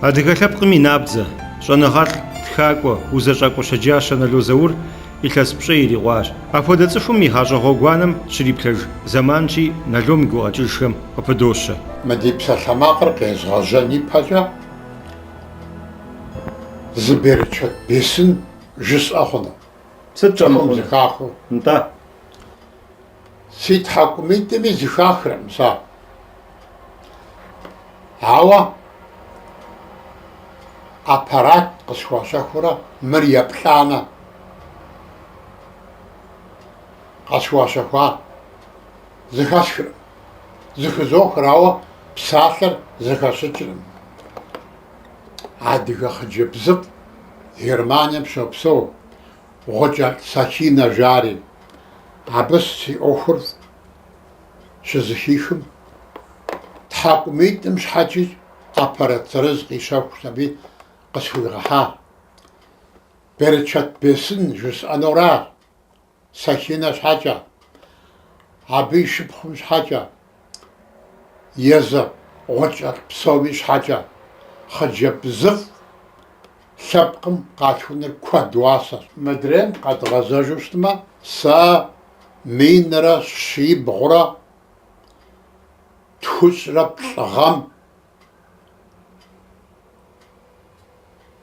Адыгэ лъэпкъым и набдзэ, щӏэныгъэлӏ, тхакӏуэ, узэщӏакӏуэ щэджащэ Нало Заур илъэс пщӏей ирикъуащ. Апхуэдэ цӏыхум и гъащӏэ гъуэгуанэм щриплъэж зэманщи, Налом и гукъэкӏыжхэм къыпыдощэ. Мы ди псалъэмакъыр къезгъэжьэн ипэкӏэ зы берычэт бесын жысӏэ хъуну. Сыт Цӏыхум зэхахыу. Нтӏэ. Си тхьэкӏумитӏми зыхахрэкъым сэ. Ауэ аппарат къысхуащэхурэ мыр еплӏанэ къысхуащэхуар зэхэсхыркъым. Зэхызохыр, ауэ псалъэр зэхэсщӏыкӏыркъым. Адыгэ хъыджэбзыфӏ Германием щопсэу, Гъукӏэлӏ Сахинэ жари. Абы си ӏуэхур щызэхихым, тхьэкӏумитӏым щхьэкӏи аппарат зырыз къищэхущ аби къысхуигъэхьащ. Берычэт бесын жысӏэнуращ Сахинэ щхьэкӏэ, абы и шыпхъум щхьэкӏэ, езы Гъукӏэлӏ псоми щхьэкӏэ хъыджэбзыфӏ лъэпкъым къалъхуныр куэд уасэщ. Мыдрейм къэдгъэзэжу щытмэ, сэ минрэ щибгъурэ тхущӏрэ плӏы гъэм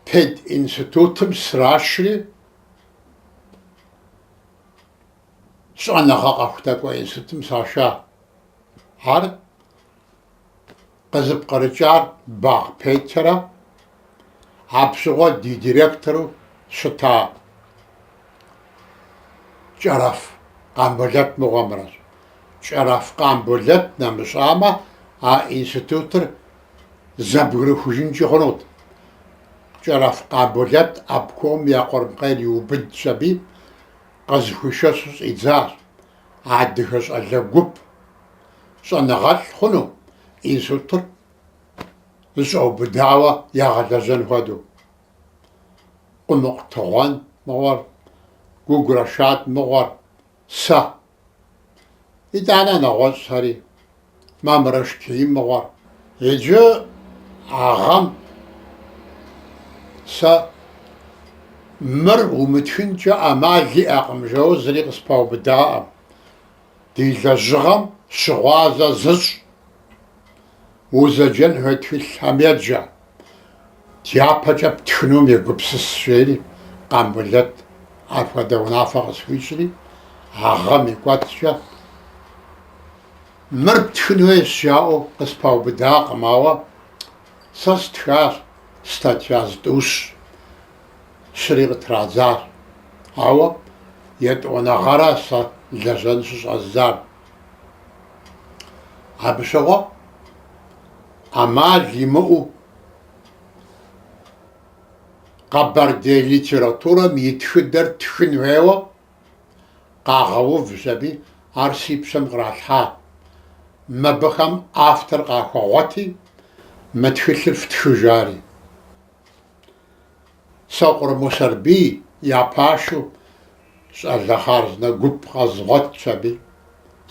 пединститутым срашри, щӏэныгъэ къэхутакӏуэ институтым саша. Ар къызыпкърыкӏар Багъ Петярэ абы щыгъуэ ди директору щыта Кӏэрэф Къамболэт мыгъуэмрэщ. Кӏэрэф Къамболэт нэмыщӏамэ, а институтыр зэбгрыхужынкӏи хъунут. Кӏэрэф Къамболэт обкомым я къурмакъейр иубыдщ аби, къызэхуишэсу щӏидзащ адыгэ щӏалэ гуп щӏэныгъэлӏ хъуну институтыр зэщӏэубыдауэ ягъэлэжьэн хуэдэу. Къумыкъу Тыгъуэн мыгъуэр, Гугу Рашад мыгъуэр, сэ. Итӏанэ нэгъуэщӏхэри, Мамрэш Керим мыгъуэр. Иджы а гъэм сэ мыр умытхынкӏэ ӏэмал иӏэкъым жэуэ зыри къыспаубыдаӏым. Ди лэжьыгъэм щыгъуазэ зыщӏ, узэджэн хуей тхылъхэм еджэ, дяпэкӏэ птхынум егупсыс, жери Къамболэт апхуэдэ унафэ къысхуищӏри, а гъэм и кӏуэцӏкӏэ мыр птхын хуейщ жаӏэу къыспаубыдакъым, ауэ сэ стхащ статья зытӏущ. Щыри къытрадзащ. Ауэ етӏуанэ гъэра сэ лэжьэн щыщӏэздзар. Абы щыгъуэ ӏэмал имыӏэу къэбэрдей литературэм и тхыдэр тхын хуейуэ къагъэувщ аби, ар си пщэм къралъхьа. Мыбыхэм автор къахуэгъуэти, мы тхылъыр фтхы жари. Сокъур Мусэрбий я пашэу щӏалэ хъарзынэ гуп къэзгъуэтщ аби,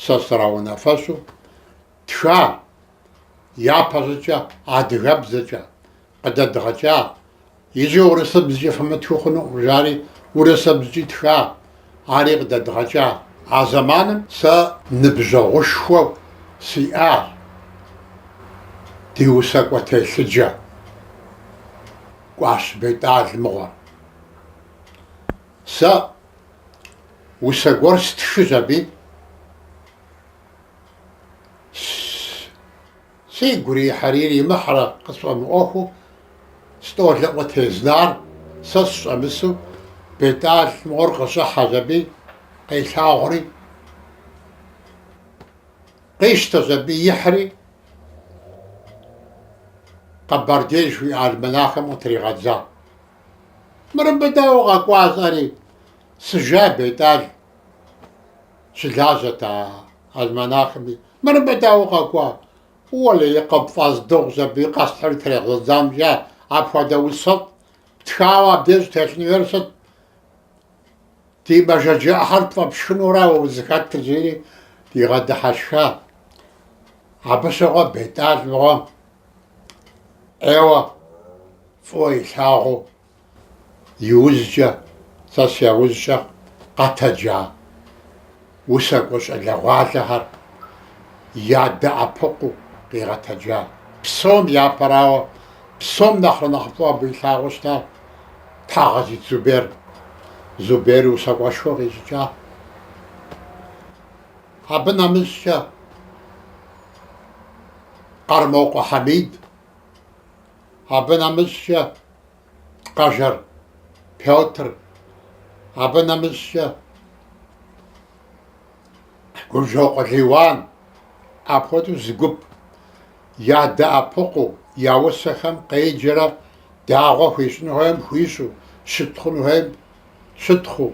сэ сраунэфэщӏу тха, япэщӏыкӏэ адыгэбзэкӏэ къыдэдгъэкӏа, иджы урысыбзэкӏэ фымытхыу хъунукъым жари урысыбзэкӏи тха, ари къыдэдгъэкӏа. А зэманым сэ ныбжьэгъушхуэу сиӏащ ди усакӏуэ телъыджэ Кӏуащ Бетӏал мыгъуэр. Сэ усэ гуэр стхыщ аби, сигу ирихьэрэ иримыхьрэ къысфӏэмыӏуэхуу стӏолым къытезнар сэ сщӏэмысу Бетӏал мыгъуэр къыщӏыхьэщ аби, къелъагъури, къищтэщ аби, ихьри, Къэбэрдей жыхуиӏэ альманахым къытригъэдза. Мыр мыбы дауэ къэкӏуа жысӏэри, сыжа Бетӏал щылажьэт а. альманахми. Мыр мыбы дауэ къэкӏуа? Уэлэхьи, къыпфӏэздыгъущ аби, къэсхьри трезгъэдзам жиӏа, апхуэдэ усэфӏ птхауэ абдеж телъын хуейр сыт? Ди мэжаджэ ӏыхьэр тфӏэпшхынура уэ узыхэтыр, жери дигъэдыхьэшха. Абы щыгъуэ Бетӏал мыгъуэм ӏейуэ фӏыуэ илъагъуу иужькӏэ, сэ си яужькӏэ къэтэджа усакӏуэ щӏалэгъуалэхэр ядэӏэпыкъуу къигъэтэджа. Псом япэрауэ, псом нэхърэ нэхъыфӏу абы илъагъуу щыта Тхьэгъэзит Зубер. Зубер усакӏуэшхуэ къищӏыкӏа. Абы нэмыщӏкӏэ Къэрмокъуэ Хьэмид, абы нэмыщӏкӏэ Къэжэр Пётр, абы нэмыщӏкӏэ Гъубжокъуэ Лиуан, апхуэдэу зы гуп ядэӏэпыкъуу, я усэхэм къеджэрэ дагъуэ хуищӏын хуейм хуищӏу, щытхъун хуейм щытхъуу,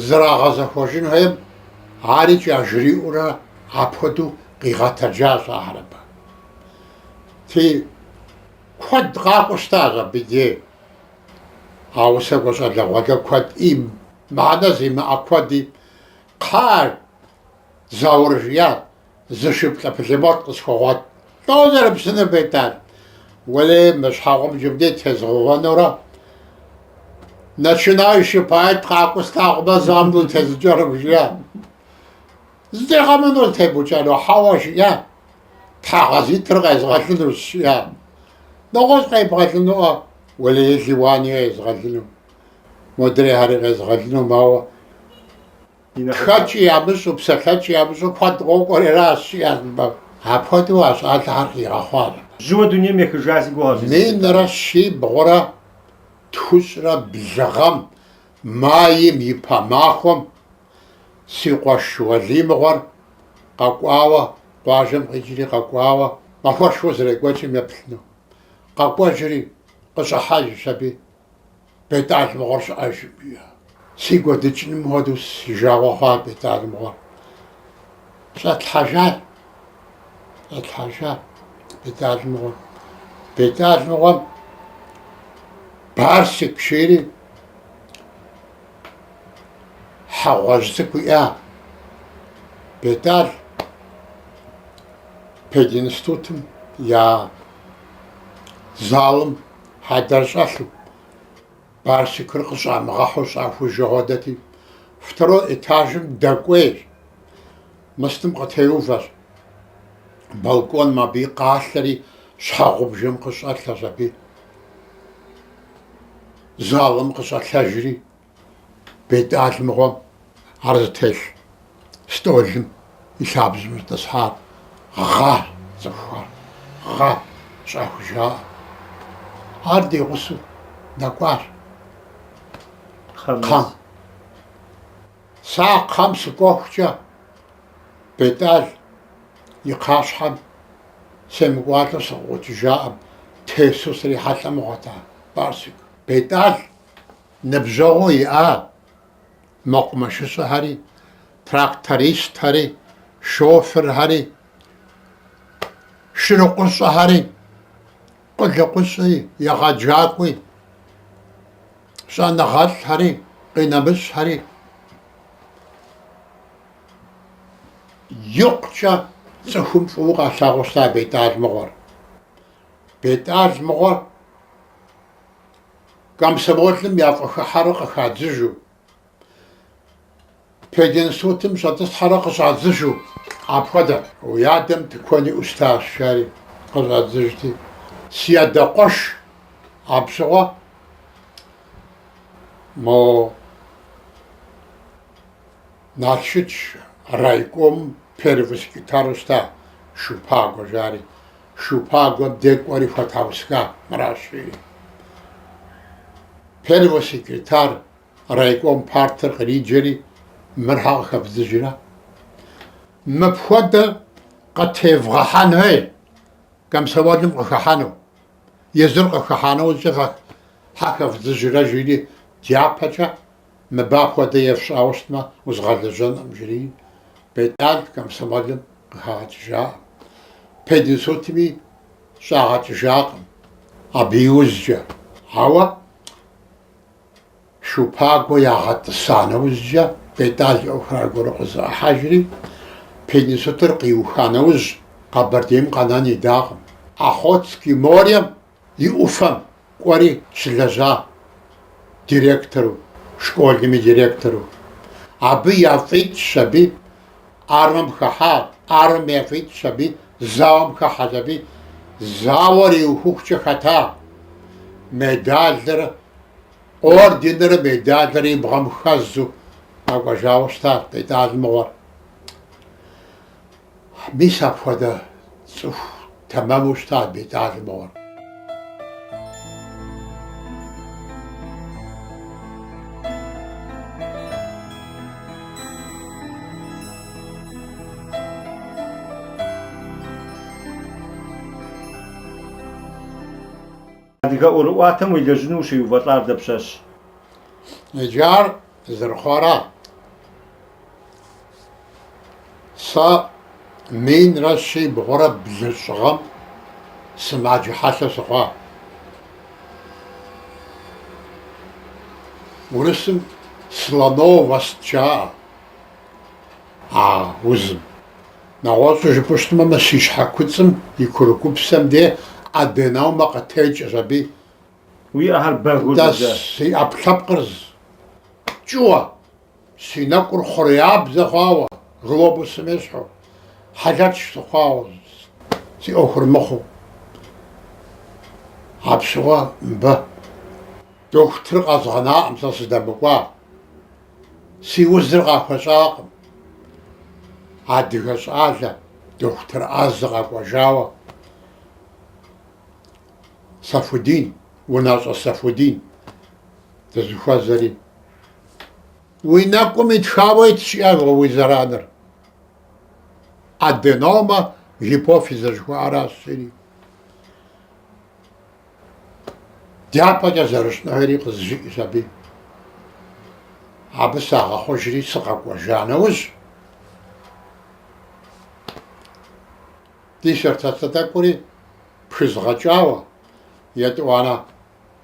зэрагъэзэхуэжын хуейм арикӏ яжриӏэурэ апхуэдэу къигъэтэджащ ахэр абы. Ти, куэд къакӏуэу щытащ абы дей. А усакӏуэ щӏалэгъуалэ куэди, мыхьэнэ зимыӏэ куэди, кхъа Заур жиӏат, зы шыплӏэ пулемёт къысхуэгъуэт. Лӏо зэрыпщӏынур, Бетӏал? Уэлей, мы щхьэгъубжэм дей тезгъэувэнурэ, начинающий поэт къакӏуэу слъагъумэ, занщӏэу тезукӏэнум, жиӏа. Зытегъэмыну зытебукӏэну, хьэуэ, жиӏа. Тхьэгъэзитыр къезгъэлынущ, жиӏа. Нэгъуэщӏ къебгъэлынуӏэ, уэлей, Лиуани къезгъэлыну, модрейхэри къезгъэлынум, ауэ Тхэкӏи ямыщӏэу, псэлъэкӏи ямыщӏэу куэд къокӏуэри аращ, жиӏащ мыбы. Апхуэдэу а щӏалэхэр къигъэхъуащ. Жьыуэ дунейм ехыжа си гугъэщ. Минрэ щибгъурэ тхущӏрэ блы гъэм майм и пэ махуэм си къуэш Уэлий мыгъуэр къэкӏуауэ, къуажэм къикӏри къэкӏуауэ, махуэшхуэ зэрекӏуэкӏым еплъыну. Къэкӏуэжри, къыщӏыхьэжщ аби. Бетӏал мыгъуэр щыӏэжым, жиӏа. Си кӏуэдыкӏыным хуэдэу си жагъуэ хъуа Бетӏал мыгъуэр. Щӏэтлъхьэжар, щӏэтлъхьэжар Бетӏал мыгъуэр. Бетӏал мыгъуэм Барсик жери хьэ гъуэжь цӏыкӏу иӏа. Бетӏал пединститутым я залым Хьэдэр щӏэлъу, Барсикыр къыщӏамыгъэхьэу щӏахужу хуэдэти, второй этажым дэкӏуейщ, мыстым къытеувэщ. Балконым абы къалъэри, щхьэгъубжэм къыщӏэлъэщ аби, залым къыщӏэлъэжри, Бетӏал мыгъуэм ар зытелъ стӏолым и лъабжьэм щӏэтӏысхьар гъа цӏыхухэр, гъа щӏахужаӏэ. Ар ди гъусэу нэкӏуащ кхъэм. Сэ а кхъэм сыкӏуэхукӏэ Бетӏал и кхъащхьэм семыкӏуалӏэу сыкъыӏукӏыжаӏым, тесу срихьэлӏэ мыгъуэт а Барсик. Бетӏал Ныбжьэгъуу иӏа мэкъумэшыщӏэхэри, трактористхэри, шофырхэри, шырыкъущӏэхэри, къулыкъущӏи, егъэджакӏуи, щӏэныгъэлӏхэри, къинэмыщӏхэри икъукӏэ цӏыхум фӏыуэ къалъагъуу щыта Бетӏал мыгъуэр. Бетӏал мыгъуэр Комсомолым яфӏыхыхьэрэ къыхадзыжу, пединститутым щӏэтӏысхьэрэ къыщӏадзыжу апхуэдэ. Уи адэм тыкуэн иӏэу щытащ, жари къыщӏадзыжти. Си адэ къуэш абы щыгъуэ мо Налшыч райкомым первый секретару щыта Шупагуэ жари. Шупагуэм дей кӏуэри хуэтхьэусыха мыращ жери. Первый секретарь райком партыр къриджэри, мыр хьэ къыхэвдзыжрэ? Мыпхуэдэ къытевгъэхьэн хуей комсомолым къыхыхьэну. Езыр къыхыхьа нэужькӏэ фэ хьэ хэвдзыжрэ жери дяпэкӏэ мыбы апхуэдэ ефщӏауэ щытмэ, узгъэлэжьэнкъым жери. Бетӏал комсомолым къыхагъэкӏыжакъым. Пединститутми щӏагъэкӏыжакъым абы иужькӏэ. Ауэ Шупагуэ ягъэтӏыса нэужькӏэ Бетӏал и ӏуэхур аргуэру къызэӏыхьэжри, пединститутыр къиуха нэужь Къэбэрдейм къэнэн идакъым. Охотский морем и ӏуфэм кӏуэри щылэжьа директору, школым и директору. Абы яфӏитщ аби, армэм хыхьа, армэм яфӏитщ аби, зауэм хыхьэщ аби, зауэр иухыхукӏэ хэта медалрэ орденрэ медалрэ и бгъэм хэзу къэкӏуэжауэ щытащ Бетӏал мыгъуэр. Мис апхуэдэ цӏыху тэмэму щытащ Бетӏал мыгъуэр. Адыгэ ӏуэрыӏуатэм уелэжьыну ущеувэлӏар дапщэщ? Иджы ар зэрыхъуара? Сэ минрэ щибгъурэ блыщӏ гъэм сымаджэ хьэлъэ сыхъуа. Урысым слоновость жаӏэ а узым. Нэгъуэщӏу жыпӏэу щытмэ, мы си щхьэ куцӏым и курыкупсэм де аденомэ къытекӏэщ аби. Уи ӏэхэр бэгыу Дэ си ӏэпкълъэпкъыр кӏыуэ, си нэкӏур хъуреябзэ хъуауэ, глобусым ещхьу, хьэлэч сыхъуауэ, си ӏуэхур мыхъуу. Апщыгъуэ мыбы дохутыр къэзгъэнаӏым сэ сыздэмыкӏуа. Си узыр къахуэщӏакъым. Адыгэ щӏалэ дохутыр ӏэзэ къэкӏуэжауэ Сафудин, Унащӏэ Сафудин дызыхуэзэри. Уи нэкӏум итхауэ итщ, жиӏащ уи зэраныр. Аденома гипофиза жыхуаӏэращ, жери. Дяпэкӏэ зэрыщӏын хуейри къызжиӏэщ аби. Абы сагъэхъужри сыкъэкӏуэжа нэужь, диссертацэ тӏэкӏури пхызгъэкӏауэ, етӏуанэ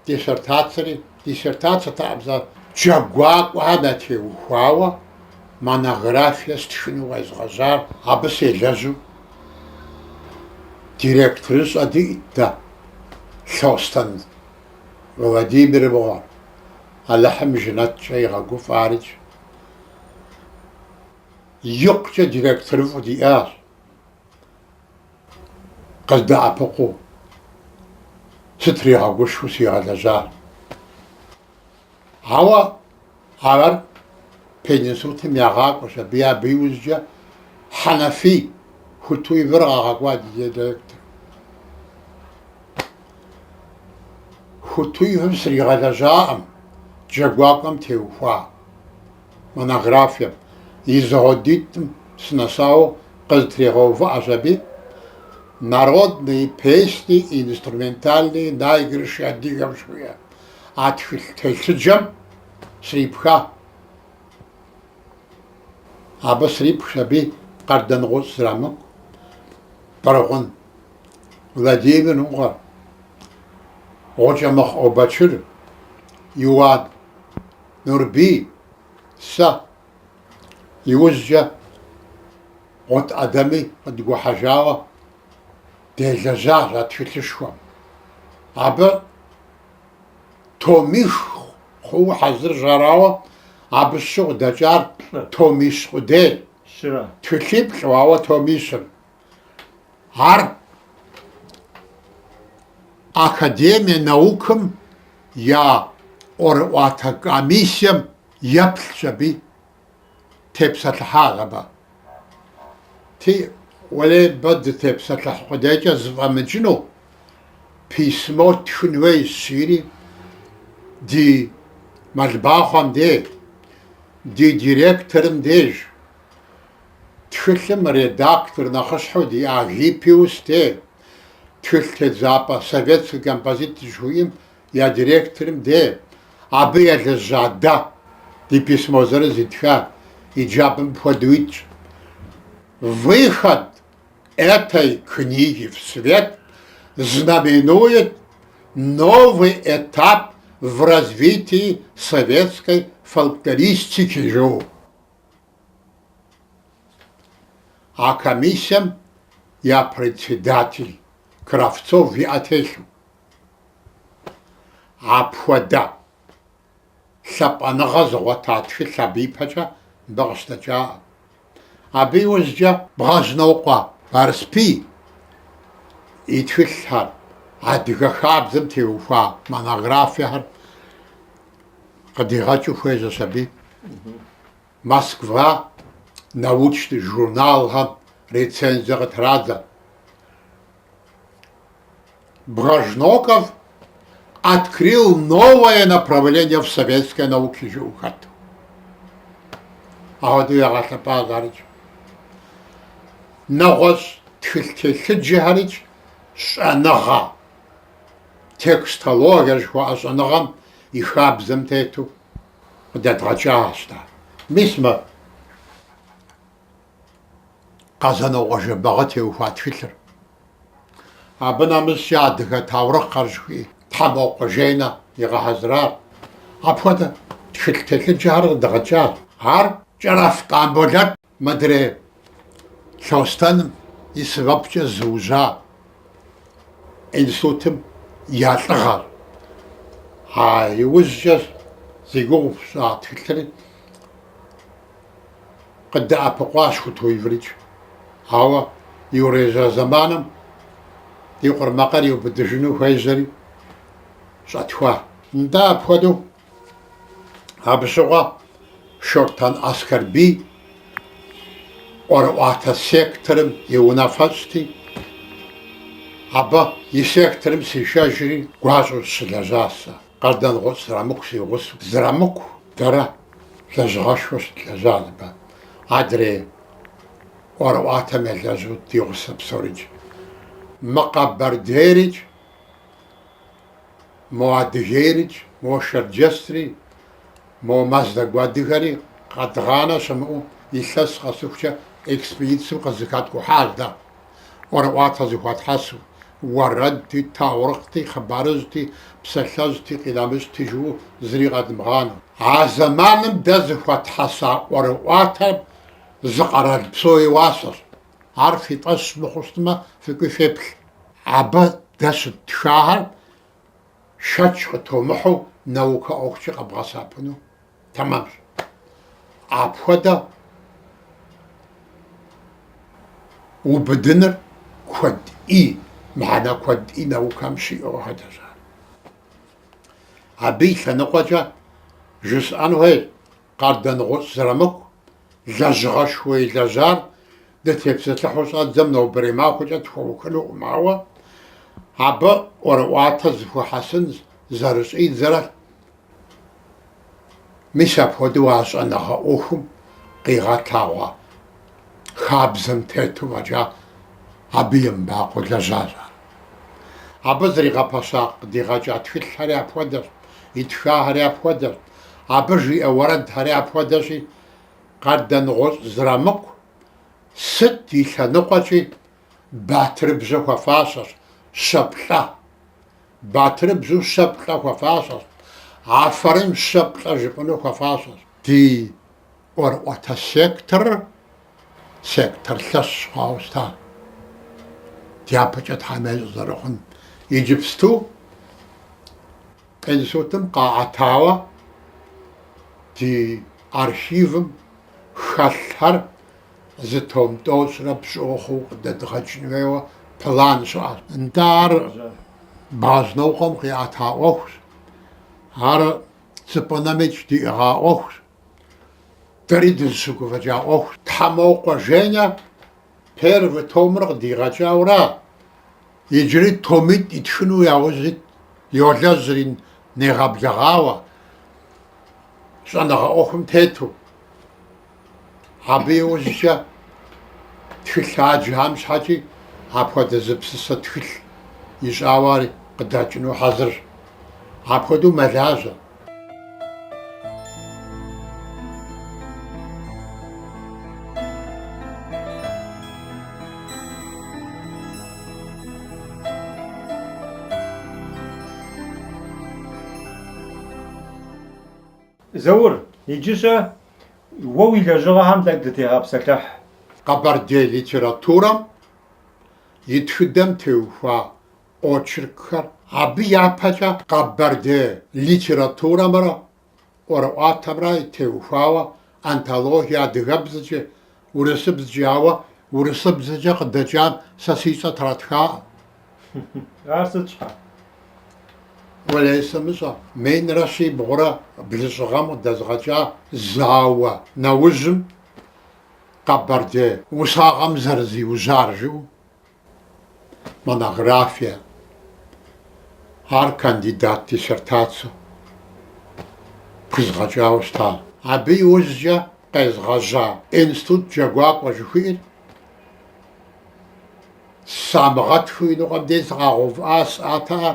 диссертацэри, диссертацэтэкъым сэ джэгуакӏуэхэм ятеухуауэ монографие стхыну къезгъэжьар, абы селэжьу директорыщӏэ диӏэт дэ, Лъостэн Владимир мыгъуэр, Алыхьым жэнэткӏэ игъэгуфӏэ арикӏ. Икъукӏэ директорыфӏу диӏащ. Къыздэӏэпыкъуу, сытригъэгушхуэу сигъэлэжьащ. Ауэ ар пединститутым ягъакӏуэщ аби, абы иужькӏэ Хьэнэфий Хутуевыр къагъэкӏуа ди директор. Хутуевым сригъэлэжьакъым джэгуакӏуэм теухуа монографием. И зэхуэдитӏым сынэсауэ къызэтригъэувыӏэщ аби, Народные песни и инструментальные наигрыши адыгов жыхуиӏэ а тхылъ телъыджэм срипха. Абы срипхщ аби Къардэнгъущӏ Зырамыку, Бэргъун Владимир мыгъуэр, Гъукӏэмыхъу Ӏэубэчыр, Иуан Нурбий, сэ. Иужькӏэ Гъут ӏэдэми къыдгухьэжауэ делэжьащ а тхылъышхуэм. Абы томих хъууэ хьэзырщ ар, ауэ абы щыщу къыдэкӏар томищ къудей. Тхылъиплӏу, ауэ томищыр. Ар Академие наукым я ӏуэрыӏуатэ комиссием еплъщ аби, тепсэлъыхьащ абы. Ти, уэлей, мыбы дытепсэлъыхь къудейкӏэ зэфӏэмыкӏыну, письмо тхын хуейщ, жиӏэри, ди Мэлбахъуэм дей, ди директорым деж, тхылъым редактор нэхъыщхьэу диӏа Гиппиус дей, тхылъ тедзапӏэ Советский композитор жыхуиӏэм я директорым дей, абы елэжьа дэ ди письмо зырыз итха, иджы абы мыпхуэдэу итщ. Выход этой книги в свет знаменует новый этап в развитии советской фольклористики жиӏэу. А комиссием я председатель Кравцов и ӏэ телъу. Апхуэдэ лъапӏэныгъэ зыгъуэта тхылъ абы ипэкӏэ мыбы къыщыдэкӏаӏым. Абы иужькӏэ Бгъэжьнокъуэ Барэсбий и тхылъхэр, адыгэ хабзэм теухуа монографиехэр къыдигъэкӏыу хуежьэщ аби. Москва научный журналхэм рецензие къытрадзэ. Бгъэжьнокъуэм открыл новое направление в советской науке жиӏэу хэту. Апхуэдэу ягъэлъэпӏащ арикӏ. Нэгъуэщӏ тхылъ телъыджэхэрикӏ щӏэныгъэ, текстологие жыхуаӏэ щӏэныгъэм и хабзэм тету къыдэдгъэкӏащ дэ. Мис мы Къэзанокъуэ Жэбагъы теухуа тхылъыр. Абы нэмыщӏкӏэ адыгэ таурыхъхэр жыхуиӏи Тхьэмокъуэ Женэ игъэхьэзырар. Апхуэдэ тхылъ телъыджэхэр къыдэгъэкӏащ. Ар Кӏэрэф Къамболэт мыдрей Лъостэным и сэбэпкӏэ зыужьа институтым я лӏыгъэр. А иужькӏэ зи гугъу фщӏа тхылъри къыдэӏэпыкъуащ Хутуевырикӏ. Ауэ иужьрей зэманым ди къурмакъейр иубыдыжыну хуежьэри щӏэтхуа. Нтӏэ, апхуэдэу абы щыгъуэ Шортэн Аскэрбий ӏуэрыӏуатэ секторым и унафэщӏти, абы и секторым сишэжри гуащӏэу сыщылэжьащ сэ. Къардэнгъущӏ Зырамыку си гъусэу. Зырамыку дэрэ лэжьыгъэшхуэ щыдлэжьащ абы. Адрей ӏуэрыӏуатэм елэжьу ди гъусэ псорикӏ. Мы Къэбэрдейрикӏ, мо Адыгейрикӏ, мо Шэрджэсри, мо Мэздэгу адыгэри къэдгъанэ щымыӏэу илъэс къэсыхукӏэ экспедицэу къызэхэткӏухьащ дэ. ӏуэрыӏуатэ зэхуэтхьэсу, уэрэдти, таурыхъти, хъыбарыжьти, псалъэжьти, къинэмыщӏти жыӏэу зыри къэдмыгъанэу. А зэманым дэ зэхуэтхьэса ӏуэрыӏуатэр зы къэрал псо и уасэщ. Ар фи фӏэщ мыхъуу щытмэ, фыкӏуи феплъ. Абы дэ щыттхахэр шэч къытомыхьэу наукэ ӏуэхукӏэ къэбгъэсэбэпыну тэмэмщ. Апхуэдэ убыдыныр куэд ӏи, мыхьэнэ куэд ӏи наукэм щиӏэу хуэдэщ ар. Абы и лъэныкъуэкӏэ жысӏэн хуейщ, Къардэнгъущӏ Зырамыку лэжьыгъэшхуэ илэжьар дытепсэлъыхьу щӏэддзэм нобэрей махуэкӏэ тхуэухынукъым, ауэ абы ӏуэрыӏуатэ зэхуэхьэсын зэрыщӏидзэрэ мис апхуэдэу а щӏэныгъэ ӏуэхум къигъэлъагъуэ хабзэм тету фӏэкӏа абы емыбакъуэу лэжьащ ар. Абы зэригъэпэща къыдигъэкӏа тхылъхэри апхуэдэщ, итхахэри апхуэдэщ, абы жиӏэ уэрэдхэри апхуэдэщи, Къардэнгъущӏ Зырамыку сыт и лъэныкъуэкӏи батырыбжьэ хуэфащэщ, щэ-плӏэ. Батырыбжьэу щэ-плӏэ хуэфащэщ, афэрым щэ-плӏэ жыпӏэну хуэфащэщ. Ди ӏуэрыӏуатэ секторыр сектор лъэщ хъуауэ щыта. Дяпэкӏэ Тхьэм ещӏ зэрыхъун. Иджыпсту институтым къаӏэтауэ ди архивым хэлъхэр зы том тӏощӏрэ пщӏыуэ хъуу къыдэдгъэкӏын хуейуэ план щыӏэщ. Нтӏэ ар Бгъэжьнокъуэм къиӏэта ӏуэхущ. Ар Цыпӏынэмикӏ диӏыгъа ӏуэхущ. Дэри дызыщыгуфӏыкӏа ӏуэхущ. Тхьэмокъуэ Женя первый томыр къыдигъэкӏауэра, иджыри томитӏ итхыну яужь ит, йолэжьри негъэблэгъауэ, щӏэныгъэ ӏуэхум тету. Абы иужькӏэ тхылъаджэхэм щхьэкӏи апхуэдэ зы псысэ тхылъ ищӏауэ ари къыдэкӏыну хьэзырщ. Апхуэдэу мэлажьэ. Заур, иджы-щэ уэ уи лэжьыгъэхэм тӏэкӏу дытегъэпсэлъыхь. Къэбэрдей литературэм и тхыдэм теухуа очеркхэр, абы япэкӏэ къэбэрдей литературэмрэ ӏуэрыӏуатэмрэ теухуауэ антологие адыгэбзэкӏи, урысыбзэкӏи, ауэ урысыбзэкӏэ къыдэкӏам сэ си цӏэ тратхаӏым. Ар сыт щхьэ? Уэлэхьи сымыщӏэ, минрэ щибгъурэ блыщӏ гъэм къыдэзгъэкӏа зауэ нэужьым къэбэрдей усагъэм зэрызиужьар жиӏэу монографие, ар кандидат диссертацэу пхызгъэкӏауэ щыта. Абы иужькӏэ къезгъэжьа институт джэгуакӏуэ жыхуиӏэр самыгъэтхыу иныкъуэм деж сыкъагъэувыӏа сӏатэӏэ,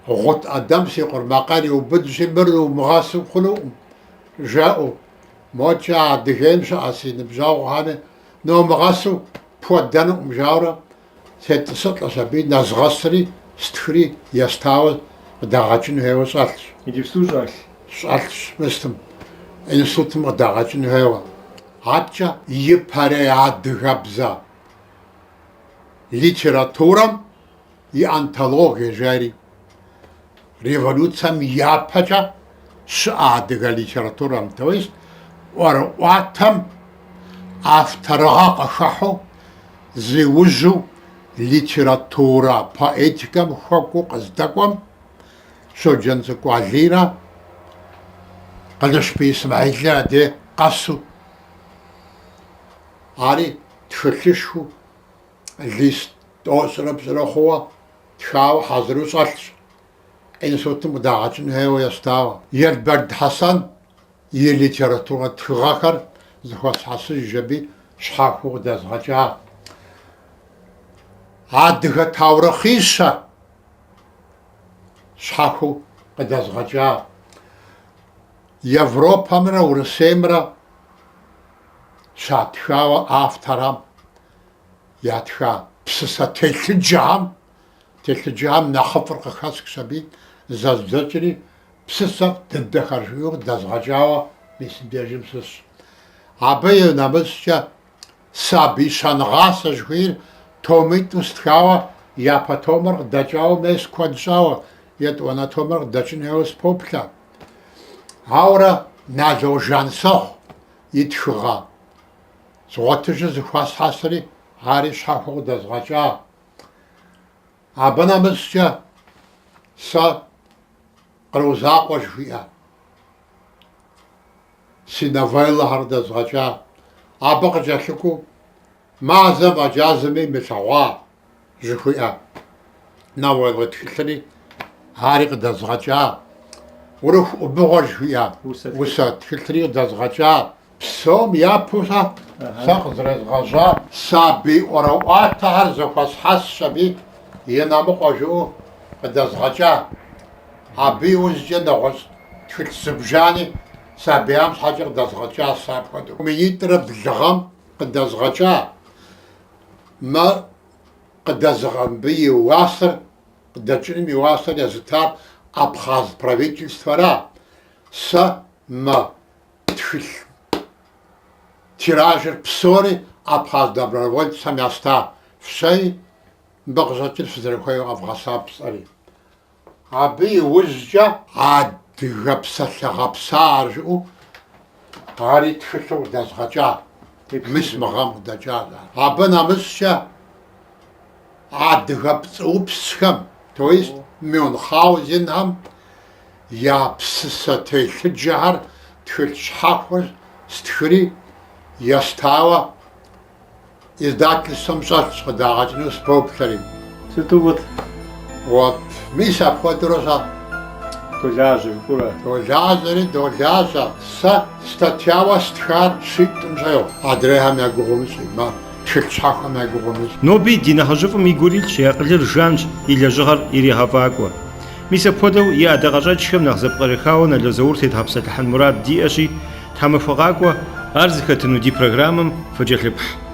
Гъут ӏэдэм си къурмакъейр иубыдщи, мыр умыгъэсу хъунукъым, жаӏэу. Мокӏэ Адыгейм щыӏэ си ныбжьэгъухэми номыгъэсу пхуэдэнукъым, жаурэ сетӏысылӏэщ аби, нэзгъэсри, стхыри естауэ къыдагъэкӏын хуейуэ щӏэлъщ. Иджыпсту щӏэлъ? Щӏэлъщ, мыстым, институтым къыдагъэкӏын хуейуэ. Аткӏэ ипэрей адыгэбзэ литературэм и антологие жари, революцэм япэкӏэ щыӏэ адыгэ литературэм, то есть ӏуэрыӏуатэм авторыгъэ къыхыхьэу зиужьу литературэ поэтикэм хуэкӏуэу къыздэкӏуэм, Щоджэнцӏыкӏу Алийрэ Къылышбий Исмэхьилрэ я дей къэсу, ари тхылъышхуэу лист тӏощӏрэ пщӏырэ хъууэ тхауэ хьэзыру щӏэлъщ, институтым къыдагъэкӏын хуейуэ естауэ. Елбэрд Хьэсэн и литературэ тхыгъэхэр зэхуэсхьэсыжщ аби щхьэхуэу къыдэзгъэкӏа. Адыгэ таурыхъищэ щхьэхуэу къыдэзгъэкӏа. Европэмрэ Урысеймрэ щатхауэ авторхэм ятха псысэ телъыджэхэм, телъыджэхэм нэхъыфӏыр къыхэсхщ аби, зэздзэкӏри, псысэфӏ дыдэхэр жиӏэу къыдэзгъэкӏауэ мис мыбдежым сысщ. Абы и нэмыщӏкӏэ сабий щэнгъасэ жыхуиӏэр томитӏу стхауэ, япэ томыр къыдэкӏауэ мес куэд щӏауэ, етӏуанэ томыр къыдэкӏын хуейуэ сыпоплъэ. Ауэрэ Нало Жансэхъу и тхыгъэ згъуэтыжу зэхуэсхьэсри, ари щхьэхуэу къыдэзгъэкӏа. Абы нэмыщӏкӏэ сэ Къру закъуэ жыхуиӏэ си новеллэхэр къыдэзгъэкӏа. Абы къыкӏэлъыкӏуэу Мазэм фӏэкӏа зыми имылъэгъуа жыхуиӏэ новеллэ тхылъри ари къыдэзгъэкӏа. Урыху ӏубыгъуэ жыхуиӏэ усэ тхылъри къыдэзгъэкӏа. Псом япэу сэ сэ къызэрезгъэжьар сабий ӏуэрыӏуатэхэр зэхуэсхьэсщ аби Инэмыкъуэ жыӏэу къыдэзгъэкӏа. Абы иужькӏэ нэгъуэщӏ тхылъ зыбжани сабийхэм щхьэкӏэ къыдэзгъэкӏа сэ апхуэдэу. Минитӏрэ блы гъэм къыдэзгъэкӏа мыр къыдэзыгъэ мыбы и уасэр, къыдэкӏыным и уасэр езытар абхъаз правительствэра. Сэ мы тхылъ тиражыр псори абхъаз добровольцэм яста фщэи, мыбы къыщӏэкӏыр фызэрыхуейуэ къэвгъэсэбэп жысӏэри. Абы и ужькӏэ адыгэ псалъэ гъэпсахэр жыӏэу ари тхылъу къыдэзгъэкӏа, мис мы гъэм къыдэкӏащ ар. Абы нэмыщӏкӏэ адыгэ пцӏыупсхэм, то есть Мюнхгаузенхэм я псысэ телъыджэхэр тхылъ щхьэхуэ стхыри естауэ издательствэм щӏэлъщ, къыдагъэкӏыну сыпоплъэри. Сыту фӏыт? Вот, мис апхуэдэурэ сэ. Долажьэ, жыпӏэурэ. Долажьэри, долажьэ. Сэ статьяуэ стхар щитӏым щӏегъу, адрейхэм я гугъу умыщӏи, мэ тхылъ щхьэхуэм я гугъу умыщӏ. Ноби ди нэхъыжьыфӏым и гур илъщ, и акъылыр жанщ, и лэжьыгъэр ирегъэфӏакӏуэ. Мис апхуэдэу и ӏэдакъэщӏэкӏхэм нэхъ зэпкърыхауэ Нало Заур тедгъэпсэлъыхьын мурад диӏэщи, тхьэмахуэ къакӏуэ ар зыхэтыну ди программэм фыкӏэлъыплъ.